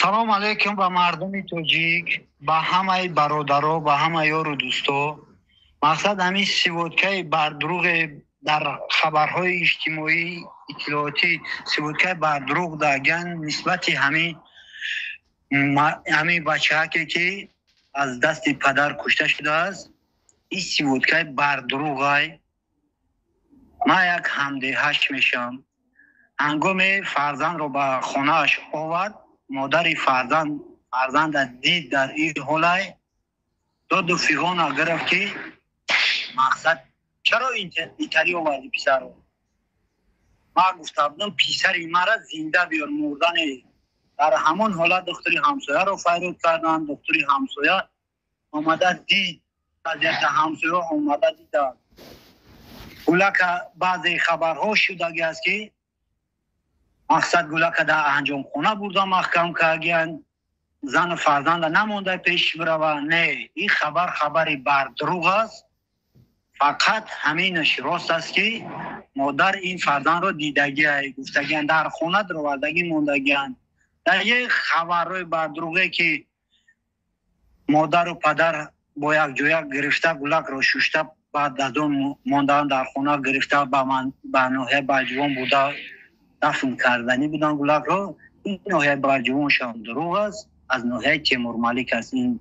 Салом алейкум ба мардуми тоҷик, ба ҳамаи бародаро, ба ҳама ёру дӯсто. Мақсад ҳамин сводкаи бардурӯғе дар хабарҳои иҷтимоӣ, иттилоотӣ, сводкаи бардурӯғ даган нисбати ҳамин бачаҳаке, ки аз дасти падар кушта шудааст, ин сводкаи бардурӯғай. Ман як ҳамдеҳаш мешавам. Ҳангоме фарзандро ба хонааш овард, модари фарзанд фарзанда дид дар ин ҳолай, доду фиғона гирифт, ки мақсад чаро италӣ оварди писарро? Ман гуфта будам, писари мара зинда биёр, мурдане. Дар ҳамон ҳолат духтури ҳамсояро файрод карданд. Духтури ҳамсоя омада дид вазъияти, ҳамсоя омада диданд. Гулака баъзе хабарҳо шудаги аст, ки мақсад гулака дар анҷомхона бурда маҳкам кардагиянд, зану фарзанда намонда пеш бирава. Не, ин хабар хабари бардурӯғ аст. Фақат ҳаминаш рост аст, ки модар ин фарзандро дидагиай, гуфтагиянд, дар хона даровардагӣ мондагиянд. Дар як хабарҳои бардурӯғе, ки модару падар бо якҷоя гирифта гулакро шушта, баъд аз он мондаанд дар хона, гирифта ба ноҳияи Балҷувон бурда дафн карданӣ буданд гулакро, ин ноҳияи Балҷувоншам дурӯғ аст. Аз ноҳияи Темурмалик аст ин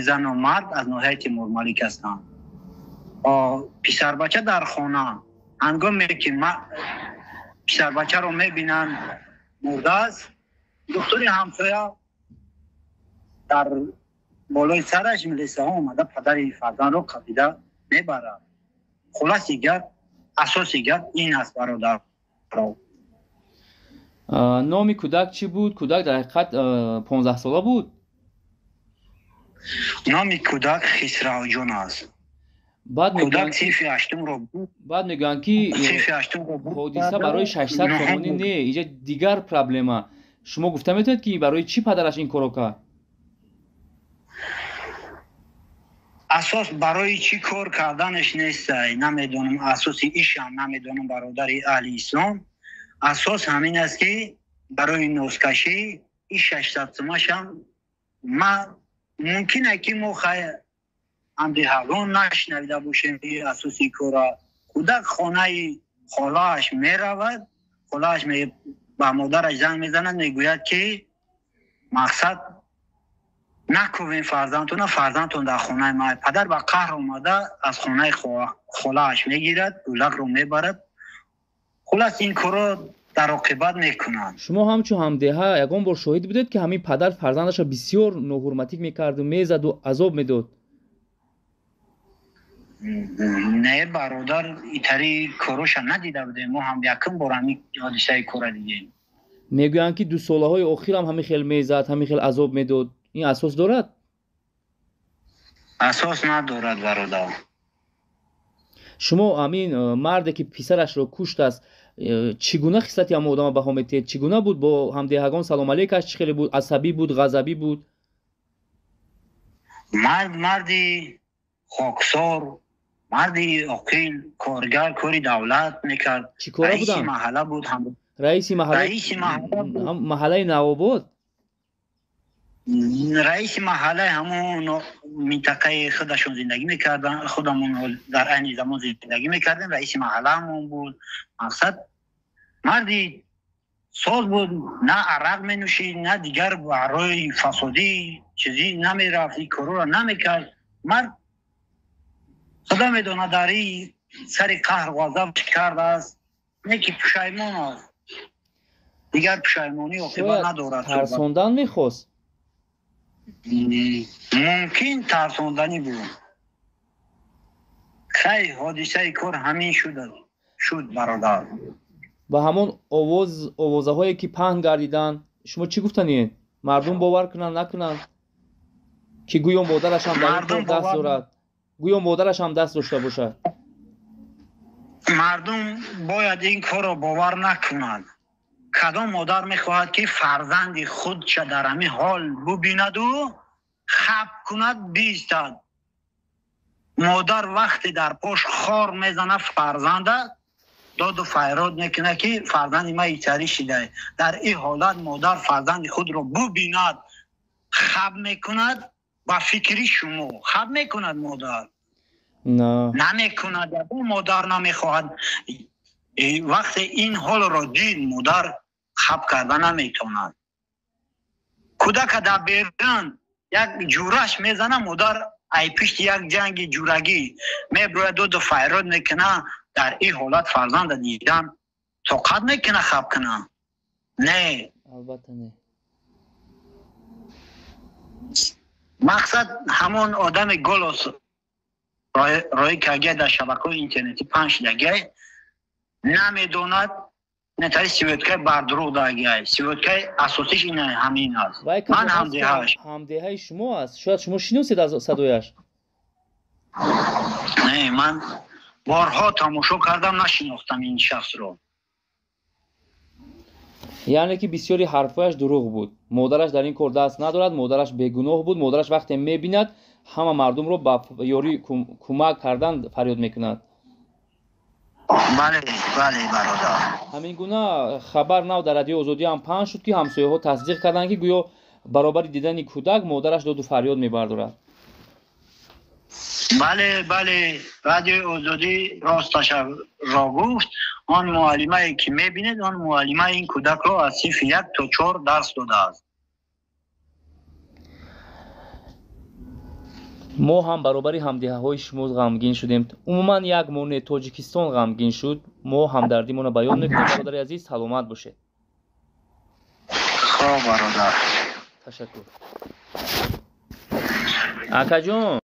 зану мард, аз ноҳияи Темурмалик ҳастанд. Писарбача дар хона, ҳангоме ки писарбачаро мебинанд мурдааст, духтури ҳамсоя дар болои сараш милисаҳо омада падари фарзандро қабида мебарад. Хулоси гап, асоси гап ин аст, бародар. Номи кӯдак чӣ буд? Кӯдак дар ҳақиқат 15-сола буд? Номи кӯдак Хисравҷон аст. Баъд кӯдак синфи ҳаштумро Баъд мегӯянд, ки синфи ҳаштумро ҳодиса барои 600 сомонӣ не, иҷа дигар проблема. Шумо гуфта метавонед, ки барои чӣ падараш ин корро кард? Асос барои чӣ кор карданаш нестай, намедонам. Асоси ишам намедонам, бародари аҳли ислом. Асос ҳамин аст, ки барои нозкашӣ ин 600 сумашам ма мумкин ки мо ҳамдиҳагон нашнавида бошем асоси кора. Кӯдак хонаи холааш меравад, холааш ба модараш занг мезанад, мегӯяд, ки мақсад накувем фарзандтона, фарзандтон дар хонаи ма. Падар ба қаҳр омада аз хонаи холааш мегирад, гулакро мебарад. Хулас, ин корро дар оқибат мекунанд. Шумо ҳамчун ҳамдеҳа ягон бор шоҳид будед, ки ҳамин падар фарзандашро бисёр ноҳурматӣ мекарду мезаду азоб медод? Не, бародар, итари короша надида будем. Мо ҳам якум бор ҳамин ҳодисаи кора дидем. Мегӯянд, ки 2 солаҳои охирам ҳамин хел мезад, ҳамин хел азоб медод. Ин асос дорад? Асос надорад, бародар. Шумо ҳамин марде, ки писарашро куштааст, чӣ гуна хислати ҳамон одама баҳо метиҳед? Чӣ гуна буд? Бо ҳамдеҳагон салом алейкаш чӣ хеле буд? Асабӣ буд, ғазабӣ буд? Мард марди хоксор, марди оқил, коргар, кори давлат мекард. Чӣ кора Раиси буданд? маҳалла буд ҳам. Раиси маҳалла? Раиси маҳалла буд. Маҳаллаи Навобод? Раиси маҳаллаи ҳамон минтақаи худашон зиндагӣ мекарданд, худамон дар айни замон зиндагӣ мекардем, раиси маҳаллаамон буд. Мақсад, марди соз буд, на арақ менӯшид, на дигар барои фасодӣ чизи намерафт, ин корҳоро намекард. Мард худо медонад дар ин сари қаҳр ғазаб чӣ кардааст, не ки пушаймон аст, дигар пушаймонӣ оқибат Шояд надорад. тарсондан мехост? Мумкин, тарсонданӣ буд. Хай, ҳодисаи кор ҳамин шуд, бародар. Ба ҳамон овоз, овозаҳое, ки паҳн гардиданд, шумо чӣ гуфтаниед? Мардум бовар кунанд, накунанд, ки гӯё модарашам дар ин Мардум кор даст бовар дорад, гӯё модарашам даст дошта бошад? Мардум бояд ин корро бовар накунанд. Кадом модар мехоҳад, ки фарзанди худша дар ҳамин ҳол бубинаду хаб кунад, биистад? Модар вақте дар пош хор мезанад фарзанда. Доду файрод мекунад, ки фарзанди ман итарӣ шидае. Дар ин ҳолат модар фарзанди худро бубинад, хаб мекунад? Ба фикри шумо, хаб мекунад модар? Намекунад. Ягон модар намехоҳад. Вақте ин ҳолро дид, модар хаб карда наметавонад. Кӯдака дар берун як ҷураш мезана, модар ай пишти як ҷанги ҷурагӣ меброяд, доду файрод мекуна. Дар ин ҳолат фарзанда дидан тоқат мекуна хаб куна? Не. Албатта, не. Мақсад, ҳамон одами голос роӣ кардия, дар шабакаҳои интернетӣ паҳн шудагиай, намедонад, нетари сиветкаи бардурӯғ дагиай. Сиветкаи асосиш ин ҳамин аст. Ман ҳамдеҳаш. Ҳамдеҳаи шумо аст? Шояд шумо шиносед аз садояш? Не, ман борҳо тамошо кардам, нашинохтам ин шахсро. Яъне ки бисёри ҳарфҳояш дурӯғ буд. Модараш дар ин кор даст надорад, модараш бегуноҳ буд. Модараш вақте мебинад, ҳама мардумро ба ёрӣ, кӯмак кардан фарёд мекунад. Бале, бале, бародар. Ҳамин гуна хабар нав дар Радиои Озодӣ ҳам паҳн шуд, ки ҳамсояҳо тасдиқ карданд, ки гӯё баробари дидани кӯдак модараш доду фарёд мебардорад. Бале, бале, Радиои Озодӣ росташро гуфт. Он муаллимае, ки мебинед, он муаллима ин кӯдакро аз синфи 1 то 4 дарс додааст. Мо ҳам баробари ҳамдиҳаҳои шумо ғамгин шудем. Умуман, як моне, Тоҷикистон ғамгин шуд. Мо ҳамдардимонро баён мекунем, бародари азиз, саломат бошед. Хоб, бародар. Ташаккур, акаҷон.